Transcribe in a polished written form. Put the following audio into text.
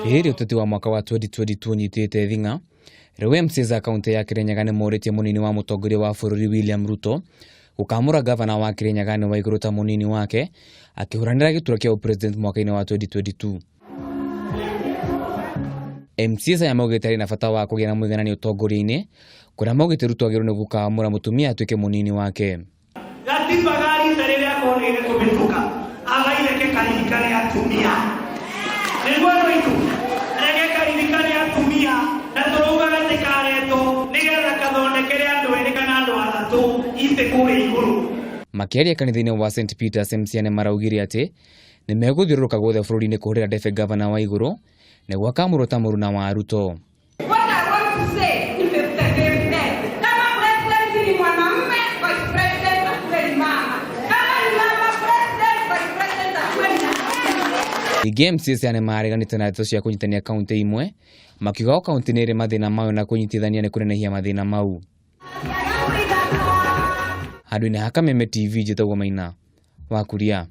Hĩrĩ ũteti wa mwaka wa 2022 ũnyitĩte thing'a, rĩu MCAs a kaunti ya Kirinyaga nĩ morĩtie mũnini wa mũtongoria wa bũrũri William Ruto gũkamũra gavana wa Kirinyaga Anne Waigũrũ ta mũnini wake akĩhũranĩra gĩturwa kĩa ũpresident mwaka-inĩ wa 2022. MCAs aya maugĩte harĩ na bata wa kũgĩa na mũigananio ũtongoria-inĩ kũrĩa maugĩte Ruto agĩrĩirwo nĩ gũkamũra mũtumia atuĩke mũnini wake. Gatiba ga rita rĩrĩa konire kũhĩtũka agaireke karirikane atumia. Nĩguo andũ aitũ, reke karirikane atumia na tũrauga gatikaretwo nĩgetha kathondekere andũ erĩ kana andũ atatũ itĩ kũrĩa igũrũ. Makĩaria kanitha-inĩ wa St Peters MCA nĩ maraugire atĩ nĩ megũthiũrũrũka guothe bũrũri-inĩ kũhũrĩra ndebe ngavana Waigũrũ nĩguo akamũrwo ta mũruna wa Ruto. What I want to say ni 50-50. Kama president ni mwanamume, vice president akuwe ni mama. Kama ni mama president, vice president akuwe ni Ningĩ MCAs aya nĩ mareganĩte na ndeto cia kũnyitithania kaunti imwe makiuga o kaunti nĩ ĩrĩ mathĩna mayo na kũnyitithania nĩ kũnenehia mathĩna mau. Handũ-inĩ ha Kameme TV njĩtagwo Maina wa Kuria.